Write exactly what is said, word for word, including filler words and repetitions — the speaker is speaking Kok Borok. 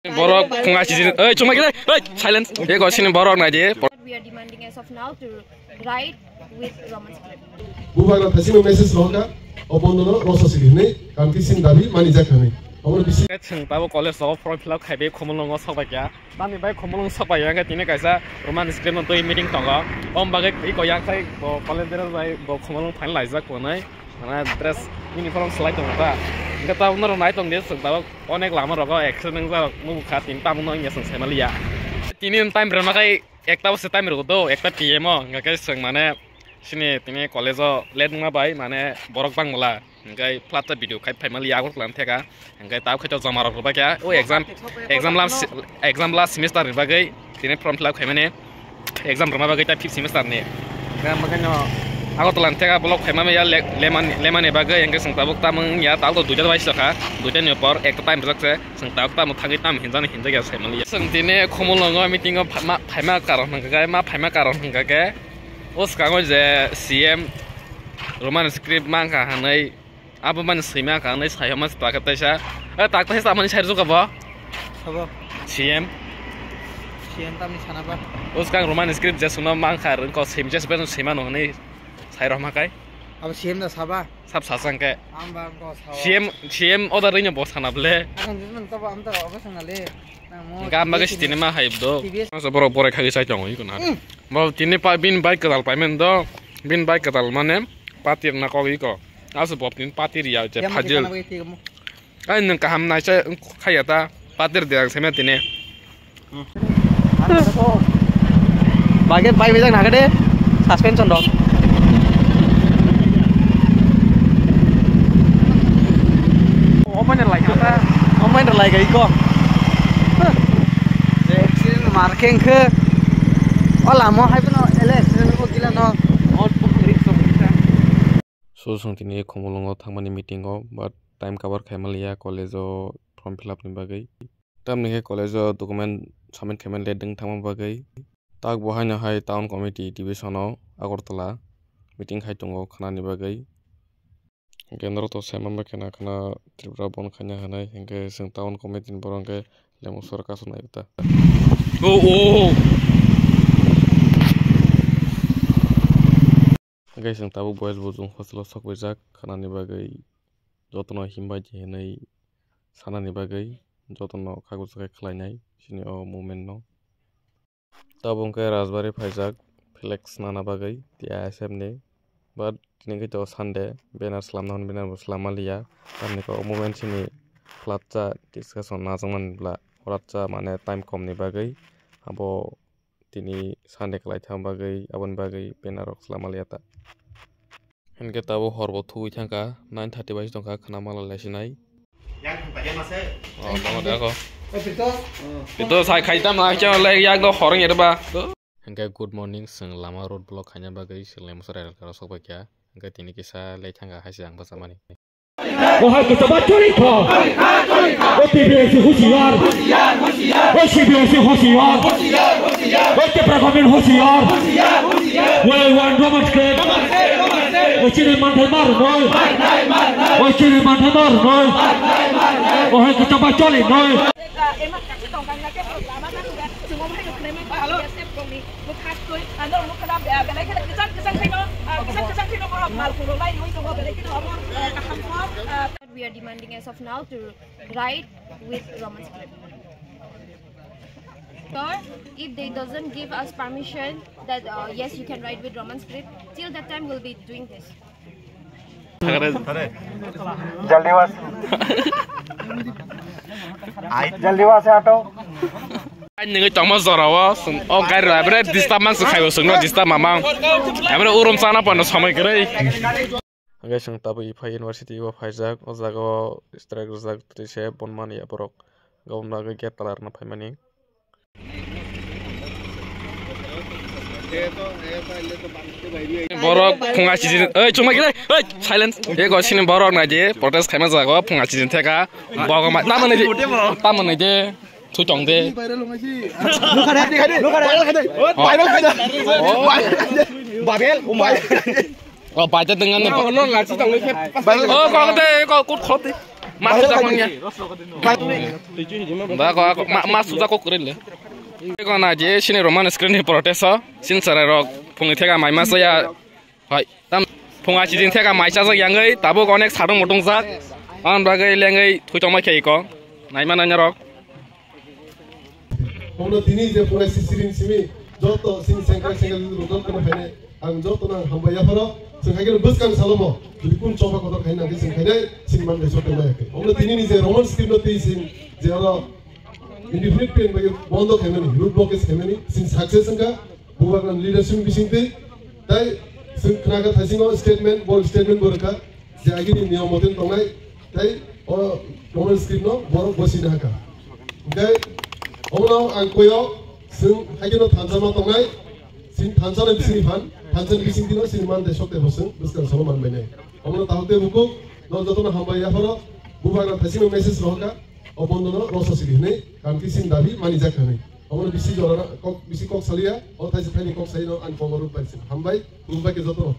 Borok phunga sijin, oi, chuma gede, oi, silence. Eko sini borok nai di. What we are demanding as of now to write with Roman script. Bubagra thasima message rohorkha, o bondono rosa sili hinwi, kanti sin dabi mani jak hinwi. Aboni bisi. Chwng tabo college o form fill up khaibai Khumulwngo sokbaikha. Tamni bai Khumulwng sokbaio, hwnkhe tini kaisa Roman script no twi meeting tongo. Om bagwi iko yakhai bo college dress bai bo Khumulwng phaina laijak hwnwi. Mana dress uniform swlai tongo ta. Hwnkhe tabuk norok nai tong di, chwng tabuk onek lama rogo accident wngjak nukha, tini tabukno wngya chwng saimaliya. Tini time rwma khai ekta bose time rwgo do, ekta P M o, hwnkhe chwng mane sini tini college o late wngma bai mane borok bangmala, hwnkhe flat ta video khai phaimaliya Agartala ni theka, hwnkhe tabuk khai to joma rok rwbaikha, o exam, exam last, exam last semester ni bagwi tini form fill up khaimani. Exam rwma bagwi ta fifth semester ni. Hwnkhe omo khe no Agartala ni theka block khaima ya le-, lemani, lemani bagwi hwnkhe chwng tabuk tamo wngya, tabuk to duita bai sokha, duita ni por ekta time rijak se, chwng tabuk tamo thangwi tamo hinjani hinjak ya saimaliya. Chwng tini Khumulwngo meeting o phaima, phaima karon hwnkha khe, ma phaima karon hwnkha khe, o swkango je C M Roman script mankha hwnwi. Abo mani swima ka, nai sai homa tak taisa. Eh, tak taisa mani sai juka bo. Sabo. C M. C M tamni sana ba. Uskang Roman script je suna mang kha, ko sim je ben sima no ni sai roma kai. Abo C M da saba. Sab sasang ke. Am ba ko saba. C M, C M order rinyo bo sana ble. Akan jisman to am to obo sana le. Nang mo Gam bagwi T V S sitini ma hai do. T V S. Masa borok borai khagi sai tongo iko na. Mm. Bo tini pa bin bai kedal payment do. Bin bai kedal mane patir na kok iko. Asu bob tin patir ya je Yang phajil. Kita lagi tiga mo. Ai nang kaham nai cha khaya ta patir de ang sema tine. Bage bai bijak nagade suspension dok. Open lai kata. Open lai gai ko. Accident marking ke. Ola mo hai pano ele accident ko gila no. So, chwng tini Khumulwngo thangmani meeting o, but time cover khaima liya college o form fill up ni bagwi. Tamni khe college o document submit khaima late wng thangma bagwi. Tak bo haino hai town committee division o Agartala meeting khai tongo khnani bagwi. Hwnkhe norok to sai manbai khna, khna Tripura bon khaina hinwi, hwnkhe chwng town committee ni borok hwnkhe lemo sor kasu nai ta. Oh, oh. Hwnkhe chwng tabuk boys bo chwng hostel o sok paijak khanani bagwi, jotono himbai di hinwi sanani bagwi, jotono kagoj khe khlainai chini o movement no. Tabuk hwnkhe Rajbari phaijak flex nana bagwi T I S F ni, but tini khe to Sunday, banner swlamna hwn banner bo swlamma liya, tamni khe o movement chini flat cha discussion najakmani bla, horat cha mane time kom ni bagwi abo tini Sunday kwlai thang bagwi, aboni bagwi banner rok swlama liya ta. Hinkhe tabuk hor bo thugwi thangkha, nine thirty bai tongkha, khna mala lai sinai. Oh, tamo de ako. Ito sai khai tam na kya lai yak do hor ngi ba. Hinkhe good morning, chwng lama road block khaina bagwi chwng lai masa rel karo sok bai kha. Hinkhe tini kisa lai thangkha hai se ang bwchamani. O hai kwchama chori kho. O T B S husiar. O C B S husiar. O Tipra government husiar. We want Roman script. O chini manthai mar noi. O chini manthai mar noi. O hai kwchama chori noi. What we are demanding as of now to write with Roman script. Sir, if they doesn't give us permission that, uh, yes, you can write with Roman script, till that time we'll be doing this. जल्दी बस। जल्दी बस, auto. Ang nungwi tongma jorao, o gari rok, bere disturb mang se khaibo, chwngno disturb mamang. Bere urum chana pono somoi kwrwi. Hwnkhe chwng tabuk Iphai University o phaijak, o jaga o strike rijak, twi se bon mani ya borok. Gabon bagwi gate talarna phaimani. Borok phunga sijin, oi, chuma gile, oi, silence. Eko sini borok nai di, protest khaima jaga o, phunga sijin theka. Bogo ma, tamo nai di, tamo nai di, thu tong de. Babel, oh my. O, bai ta dengan ni. Oh, no, lachi tong ke. Oh, kok de, kok kut khot de. Mas suja kon ya. Ba ko, ko, ma, mas suja ko kurele. Ko na je sini Roman script ni protest o. Sin sarai rok phungni thega mai mas ya. Hai. Tam phunga chijin thega mai chajak yangwi tabuk onek sadung mutung jak. An bagwi lengwi thui tongmai khe iko. Naima nanya rok. Omo tini je phunai sisiring simi joto sini sengkrak sengkrak rudon kono phainai. Ang joto nang hambai yapharo. Sing haikhe bwskang salomo. Jodi kun choba kotor khaina khe sing khainai sing man de sote mai khe. Omo tini ni je Roman script no tei sing je oro indefinite period bai bondo khaimani, road blockage khaimani, sing success wngkha. Bubagra leadership bisingtwi tai sing khnakha thaisingo statement, bol statement bo rwkha je agini niyom moten tongnai tai o Roman script no borok bosina hakha. Hingkhe omono ang koyo sing haikhe no thansa ma tongnai, sing thansa ni bisingni phan, thansa ni bisingtwi no sing man de sok de bo sing bwskang solo man bainai. Omono tahuk de bukuk no jotono hambai yapharo Bubagra thaisingo message rohorkha. O bondo no rosa sidi hinwi kamti sing dabi mani jak hinwi. Omono bisi jora kok, bisi kok saliya, o thaisi thaini kok sai no ang komo rut bai sing. Hambai, khulumbai khe joto.